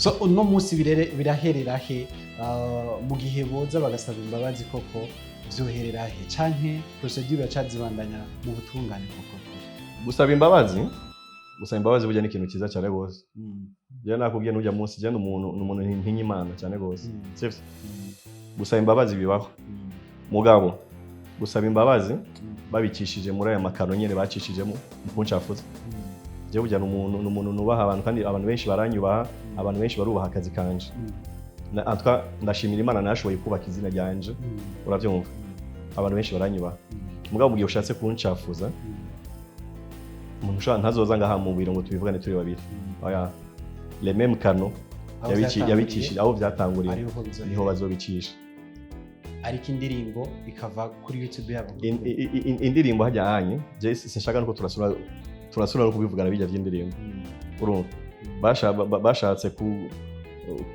So uno munsi birere biraherera he? Mu gihe boza bagasaba imbabazi koko, vyoherera he, canke procédure iracazibandanya mu butungane koko? Gusaba imbabazi burya ni ikintu cyiza cyane rwose. Jewe nakubwiye n'ujya munsi, jewe ni umuntu ntinya Imana cyane rwose. Sivyo? Gusaba imbabazi bibaho, mugabo gusaba imbabazi babicishije muri aya makaro nyene bacishijemo mu kuncafuza, jewe burya ni umuntu nubaha abantu, kandi abantu benshi baranyubaha, abantu benshi barubaha akazi kanje. En tout cas, ndashimira Imana nashoboye kubaka izina ryanje. Uravyumva, abantu benshi baranyubaha, mugabo mu gihe ushatse kuncafuza, umuntu ushobora ntazoza ngaha mu biro ngo tubivugane turi babiri. Oya, les mêmes canaux Aho vyatanguriye, yabicishije, aho vyatanguriye, ariho bizoherera. Niho bazobicisha. Ariko indirimbo ikava kuri YouTube yabo. Indirimbo hajya hanye, je sinshaka nuko turasura no kubivugana bijya vy'indirimbo. Urumva, bashatse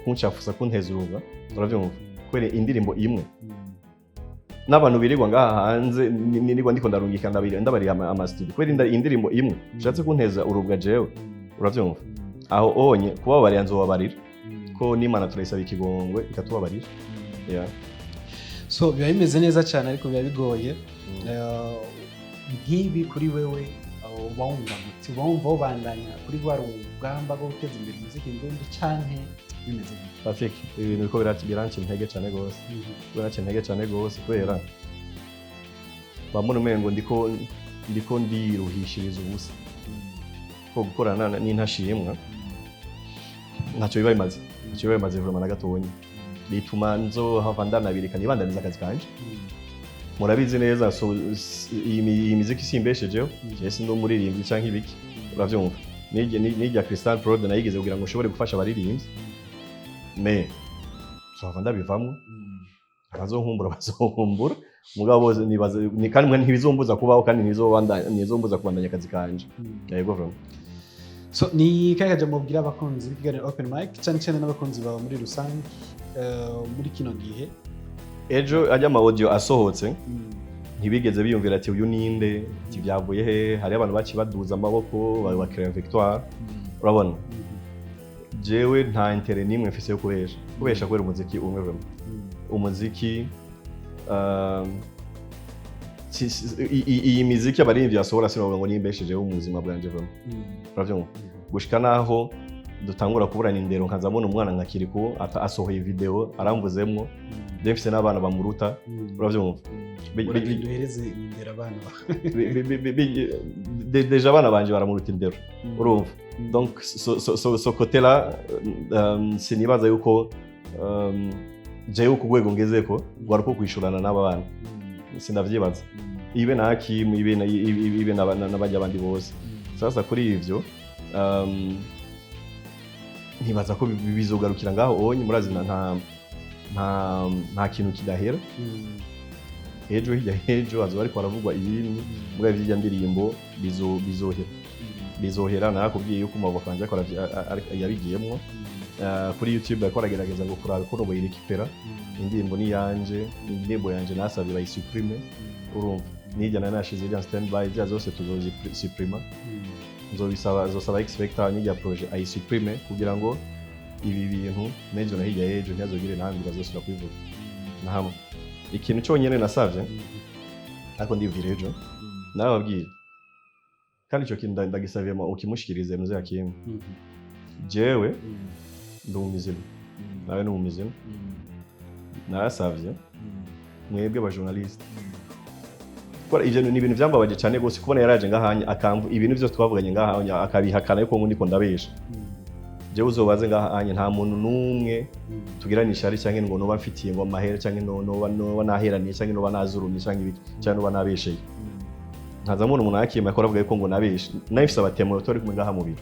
kuncafuza, kunteza uruga, uravyumva, kubera indirimbo imwe. N'abantu birirwa ngaha hanze, nirirwa ndiko ndarungika, ndabariha ama studio kubera indirimbo imwe ushatse kunteza urubwa jewe. Uravyumva, aho onye kubabarira nzobabarira, ko n'Imana turayisaba ikigongwe ikatubabarira, yeah. So biba bimeze neza cyane, ariko biba bigoye. Nk'ibi kuri wewe, uba wumva gute? Uba wumva wobandanya kuri rwa rugamba rwo guteza imbere umuziki ndundi, canke bimeze gute? Patrick, ibi bintu biriko biranca intege cyane gose, biranca intege cyane gose, kubera bambona umengo ndiko ndiruhishiriza ubusa, ko gukorana n'intashimwa ntacyo biba bimaze, ntacyo biba bimaze vraiment na gatonya. Bituma nzohava ndanabireka nibandaniza akazi kanje. Murabizi neza, so iyi miziki simbeshejeho, jewe sindi umuririmbyi canke ibiki, uravyumva. Nijya Crystal Prod nayigeze kugira ngo nshobore gufasha abaririmbyi, mais nzohava ndabivamwo. Abazonkumbura bazonkumbura, mugabo bose nibaza ni kandi mwe ntibizombuza kubaho, kandi ntibizombuza kubandanya akazi kanje. Yego, vraiment. So ni kahe kajambo mubwira abakunzi b'ikiganiro Open Mic, cyane cyane n'abakunzi bawe muri rusange, muri kino gihe? Ejo ajya ama audio asohotse, ntibigeze biyumvira ati: "Uyu ninde?" Ati: "Byavuye he?" Hariyo abantu baciye baduza amaboko bakira victoire. Urabona, jewe nta intérêt n'imwe mfise yo kubesha kubera umuziki umwe, vraiment. Umuziki, iyi miziki abaririmbyi basohora, sinovuga ngo nimbeshejeho mu buzima bwanje, vraiment. Uravyumva, gushika naho dutangura kuburana indero, nkaza mbona umwana nka Kirikou asohoye video aramvuzemwo, je mfise n'abana bamuruta. Uravyumva? Uragenda uhereze indero abana bawe. Déjà abana banje baramuruta indero, urumva. Donc ce côté là, sinibaza yuko jewe ku rwego ngezeko rwari uko kwishurana n'aba bana, sindavyibaza, ibe na Hakimu, ibe n'abajya abandi bose. Sasa kuri ivyo, ntibaza ko bizogarukira ngaho onye. Murazi, nta kintu kidahera. Ejo, hirya hejo, hazoba ariko haravugwa ibindi muri ivy'irya ndirimbo. Bizohera, bizohera. Narakubwiye yuko umavoka wanje ariko yabigiyemwo. Kuri YouTube ariko aragerageza ngo kuraba ko noboyirekipera. Indirimbo ni yanje, indirimbo yanje nasabye bayisuprime. Urumva, nijya nari nashize iriya stand by, ziriya zose tuzozisuprima. Nzobisaba, nzosaba X-Factor n'ijya projet ayisuprime, kugira ngo ibi bintu n'ejo na hirya y'ejo ntihazogire n'ahandi bazosubira kubivuga na hamwe. Ikintu cyonyine nasavye, ariko ndibwira ejo narababwiye, kandi icyo kintu ndagisabiye ukimushikirize muze Hakimu. Jewe ndi umumizima, nawe ni umumizima. Narasavye mwebwe aba journaliste, gukora ivyo ni ibintu vyambabaje cyane gose, kubona yaraje ngahanya akamvu ibintu byose twavuganye ngahanya akabihakana yuko ngo ndiko ndabesha. Jewe uzobaze ngahanya, nta muntu n'umwe tugirana ishari, cyangwa ngo noba mfitiye ngo amahera, cyangwa noba naheraniye, cyangwa noba nazurumye, cyangwa ibiki, cyangwa noba nabesheye. Nkaza mbona umuntu yakiyema akora avuga yuko ngo nabeshe, nawe mfise abatemo turi kumwe ngaha mu biro.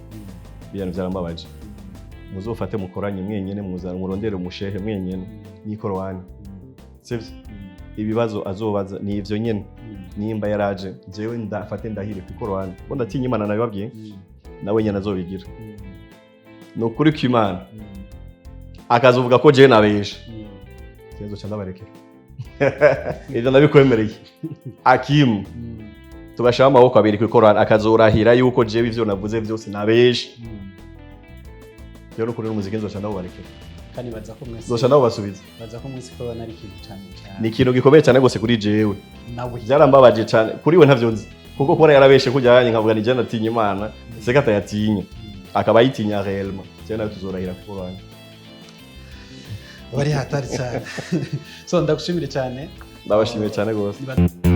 Ibintu byarambabaje. Muzofate mukoranye mwenyene, muza murondere umushehe mwenyene n'ikorowani, sivyo? Ibibazo azobaza ni ivyo nyene. Nimba yaraje, jewe ndafate ndahire ku ikorowani ko ndatinya Imana, nabibabwiye, nawe nyene azobigira. Ni ukuri kw'Imana, akazovuga ko jewe nabeshe, ikibazo ca ndabarekera. Ivyo ndabikwemereye. Akimu tugashiraho amaboko abiri ku ikorowani, akazorahira yuko jewe ivyo navuze vyose nabeshe. Rero kuri umuziki nzoca ndawubarekera, Kandi baza ko mwese nzoca ndawubasubiza. Baza ko mwese ko bana ari ikintu cyane cyane. Ni ikintu gikomeye cyane rwose kuri jewe. Nawe. Byarambabaje cyane kuri we, ntavyo nzi, kuko kubona yarabeshe kujya nkavuga ni je natinya Imana, seka atayatinya, akaba ayitinya réellement, je nawe tuzorahira kuko bana. Bari hatari cyane. So ndagushimire cyane. Ndabashimiye cyane rwose. Niba-